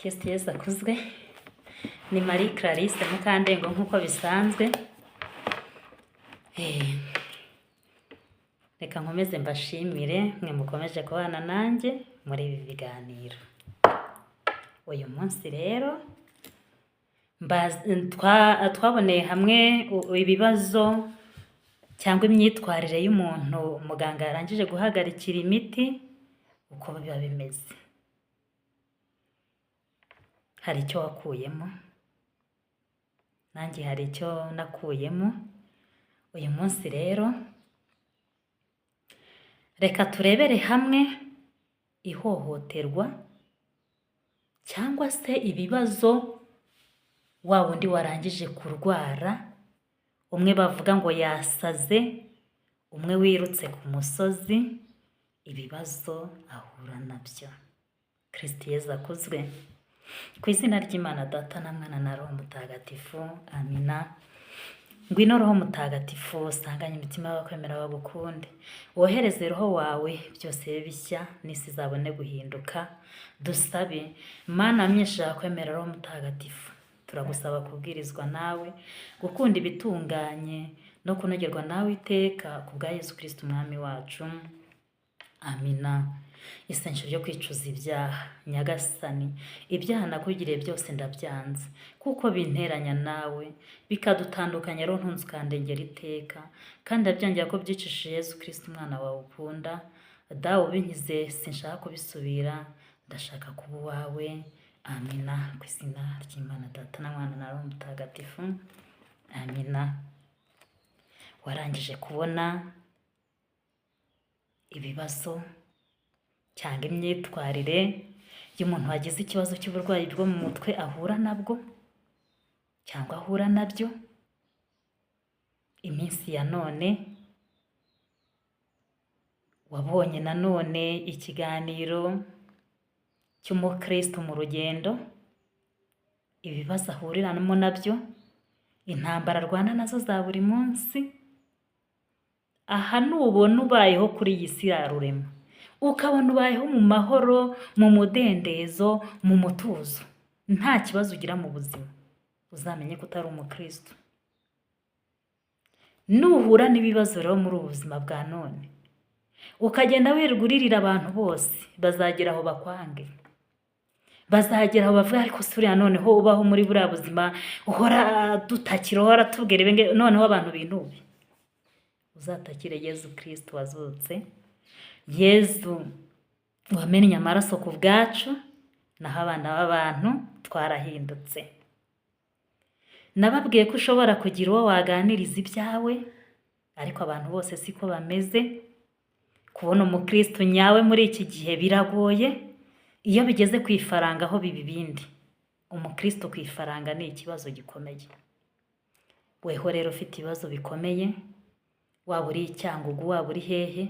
Kristo Yesu akuzwe. Ni Marie Clarisse Mukandengo nk'uko bisanzwe. Reka nkomeze mbashimire mwe mukomeje kubana nanjye muri ibi biganiro. Uyu munsi rero twaboneye hamwe ibibazo cyangwa imyitwarire y'umuntu muganga yarangije guhagarikira imiti, uko biba bimeze. Hari icyo wakuyemo, nanjye hari icyo nakuyemo. Uyu munsi rero reka turebere hamwe ihohoterwa cyangwa se ibibazo wa wundi warangije kurwara, umwe bavuga ngo yasaze, umwe wirutse ku musozi, ibibazo ahura nabyo. Kristo Yesu akuzwe. Ku izina ry'Imana Data na Mwana na Roho Mutagatifu, amina. Ngwino Roho Mutagatifu, usanganye imitima y'abakwemera bagukunde. Wohereze Roho wawe, byose bibe bishya, n'isi izabone guhinduka. Dusabe, Mana wamenyesheje abakwemera Roho Mutagatifu, turagusaba kubwirizwa nawe, gukunda ibitunganye no kunogerwa nawe iteka, ku bwa Yesu Kristo Umwami wacu. Amina. Isengesho ryo kwicuza ibyaha. Nyagasani, ibyaha nakugiriye byose ndabyanze, kuko binteranya nawe, bikadutandukanya. Rero ntunze ukandengera iteka, kandi ndabyangira ko byicishije Yesu Kristo umwana wawe ukunda. Dawe ubinkize, sinshaka kubisubira, ndashaka kuba uwawe. Amina. Ku izina ry'Imana Data na Mwana na Roho Mutagatifu. Amina. Warangije kubona ibibazo cyangwa imyitwarire y'umuntu wagize ikibazo cy'uburwayi bwo mu mutwe ahura nabwo cyangwa ahura nabyo. Iminsi ya none wabonye nanone ikiganiro cy'umukristo mu rugendo, ibibazo ahuriramo nabyo, intambara arwana nazo za buri munsi. Aha nubona ubayeho kuri iyi si ya Rurema, ukabona ubayeho mu mahoro, mu mudendezo, mu mutuzo, nta kibazo ugira mu buzima, uzamenye ko utari umukristo. Nuhura n'ibibazo rero muri ubu buzima bwa none, ukagenda wirirwa uririra abantu bose, bazagera aho bakwange, bazagera aho bavuga: "Ariko se uriya noneho ubaho muri buriya buzima, uhora dutakira, uhora tubwira ibi ngibi, noneho abantu binube." Uzatakire Yezu Kristo wazutse, Yezu wamennye amaraso ku bwacu, naho abana b'abantu twarahindutse. Nababwiye ko ushobora kugira uwo waganiriza ibyawe, ariko abantu bose siko bameze. Kubona umukristo nyawe muri iki gihe biragoye. Iyo bigeze ku ifaranga aho biba ibindi. Umukristo ku ifaranga ni ikibazo gikomeye. Weho rero ufite ibibazo bikomeye, waba uri i Cyangugu, waba uri hehe,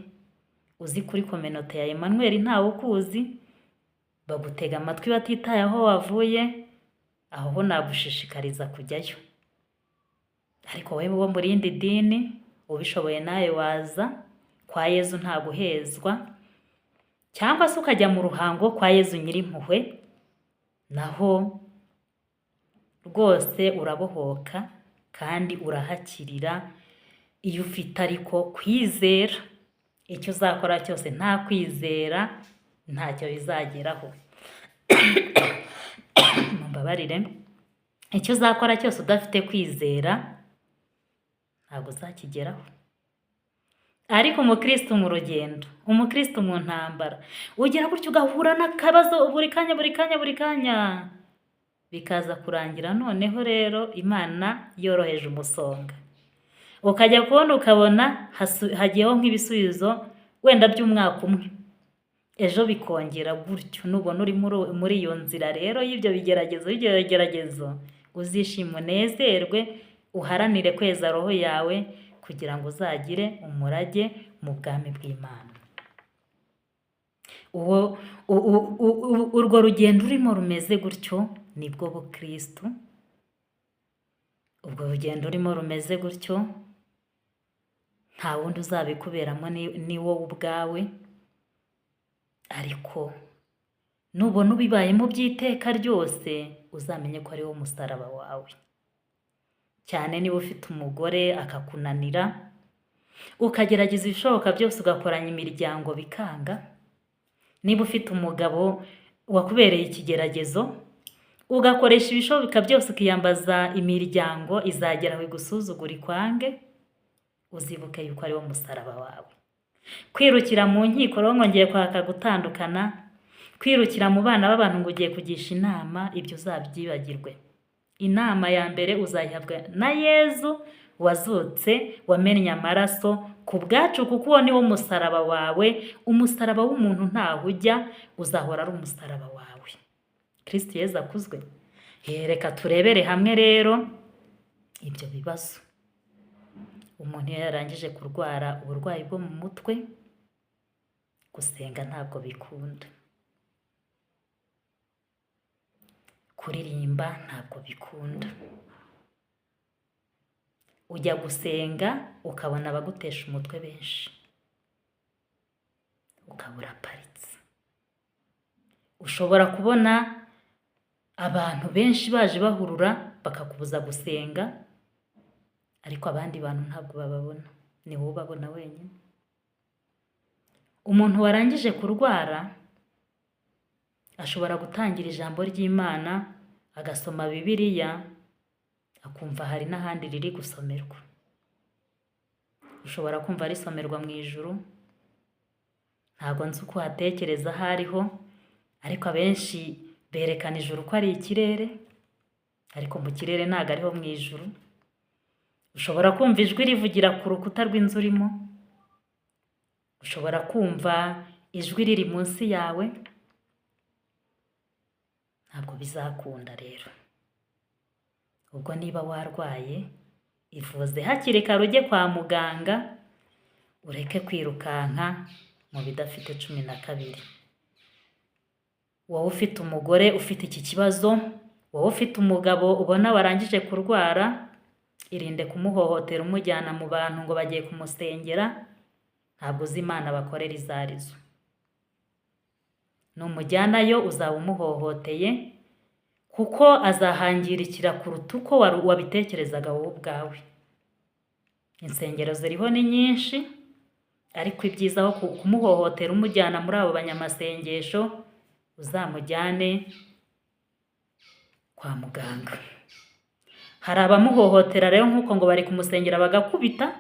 uzi kuri communauté ya Emmanuel ntawe ukuzi, bagutega amatwi batitaye aho wavuye, aho ho nagushishikariza kujyayo. Ariko wowe wo mu rindi dini, ubishoboye nawe waza kwa Yezu, nta guhezwa, cyangwa se ukajya mu Ruhango kwa Yezu Nyirimpuhwe, naho rwose urabohoka kandi urahakirira iyo ufite ariko kwizera. Icyo uzakora cyose nta kwizera ntacyo bizageraho. Mumbabarire. Icyo uzakora cyose udafite kwizera ntabwo uzakigeraho. Ariko umukristo mu rugendo, umukristo mu ntambara, ugera gutyo ugahura n'akabazo buri kanya, buri kanya, buri kanya, bikaza kurangira noneho rero Imana yoroheje umusonga, ukajya kubona ukabona hagiyeho nk'ibisubizo wenda by'umwaka umwe, ejo bikongera gutyo. Nubona uri muri iyo nzira rero y'ibyo bigeragezo, y'ibyo bigeragezo, uzishime, unezerwe, uharanire kweza roho yawe kugira ngo uzagire umurage mu bwami bw'Imana. Uwo urwo rugendo urimo rumeze gutyo nibwo bukristo. Ubwo rugendo urimo rumeze gutyo, nta wundi uzabikuberamo, ni wowe ubwawe. Ariko Nubona ubibayemo by'iteka ryose, uzamenye ko ari wo musaraba wawe. Cyane niba ufite umugore akakunanira, ukagerageza ibishoboka byose ugakoranya imiryango bikanga, niba ufite umugabo wakubereye ikigeragezo, ugakoresha ibishoboka byose ukiyambaza imiryango izagera aho igusuzugura ikwange, uzibuke yuko ari wo musaraba wawe. Kwirukira mu nkiko rero ngo ngiye kwaka gutandukana, kwirukira mu bana b'abantu ngo ugiye kugisha inama, ibyo uzabyibagirwe. Inama ya mbere uzayihabwa na Yezu wazutse, wamennye amaraso ku bwacu, kuko uwo ni wo musaraba wawe. Umusaraba w'umuntu ntaho ujya, uzahora ari umusaraba wawe. Kristo Yezu akuzwe. Reka turebere hamwe rero ibyo bibazo. Umuntu iyo yarangije kurwara uburwayi bwo mu mutwe, gusenga ntabwo bikunda, kuririmba ntabwo bikunda. Ujya gusenga ukabona abagutesha umutwe benshi, ukaba uraparitse. Ushobora kubona abantu benshi baje bahurura bakakubuza gusenga, ariko abandi bantu ntabwo bababona, ni wowe ubabona wenyine. Umuntu warangije kurwara ashobora gutangira ijambo ry'Imana, agasoma Bibiliya, akumva hari n'ahandi riri gusomerwa. Ushobora kumva risomerwa mu ijuru, ntabwo nzi uko uhatekereza aho ariho, ariko abenshi berekana ijuru ko ari ikirere, ariko mu kirere ntabwo ariho mu ijuru. Ushobora kumva ijwi rivugira ku rukuta rw'inzu urimo, ushobora kumva ijwi riri munsi yawe, ntabwo bizakunda rero. Ubwo niba warwaye, ivuze hakiri kare ujye kwa muganga, ureke kwirukanka mu bidafite 12. Wowe ufite umugore ufite iki kibazo, wowe ufite umugabo ubona warangije kurwara, irinde kumuhohotera umujyana mu bantu ngo bagiye kumusengera, ntabwo uzi Imana bakorera izo arizo. Numujyanayo uzaba umuhohoteye, kuko azahangirikira kuruta uko wabitekerezaga wowe ubwawe. Insengero ziriho ni nyinshi, ariko ibyiza aho kumuhohotera umujyana muri abo banyamasengesho, uzamujyane kwa muganga. Hari abamuhohotera rero nk'uko ngo bari kumusengera bagakubita,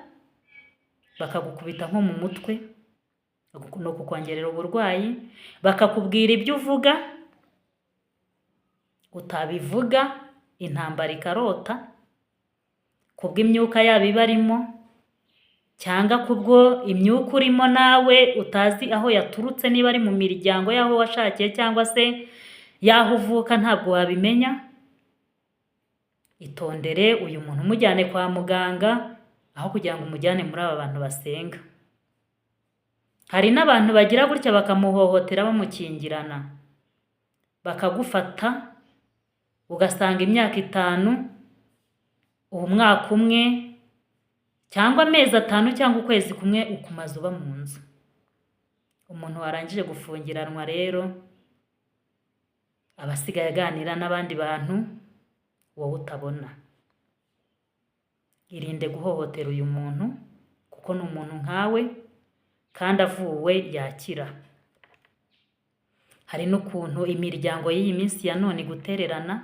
bakagukubita nko mu mutwe, ni ukukongerera uburwayi, bakakubwira ibyo uvuga, utabivuga intambara ikarota, kubw'imyuka yabo ibarimo, cyangwa kubwo imyuka urimo nawe utazi aho yaturutse, niba ari mu miryango y'aho washakiye cyangwa se y'aho uvuka ntabwo wabimenya. Itondere uyu muntu umujyane kwa muganga, aho kugira ngo umujyane muri aba bantu basenga. Hari n'abantu bagira gutya bakamuhohotera bamukingirana, bakagufata ugasanga imyaka 5, umwaka umwe cyangwa amezi 5 cyangwa ukwezi kumwe ukumaze uba mu nzu. Umuntu warangije gufungiranwa rero aba asigaye aganira n'abandi bantu wowe utabona. Irinde guhohotera uyu muntu kuko ni umuntu nkawe kandi avuwe yakira. Hari n'ukuntu imiryango y'iyi minsi ya none igutererana.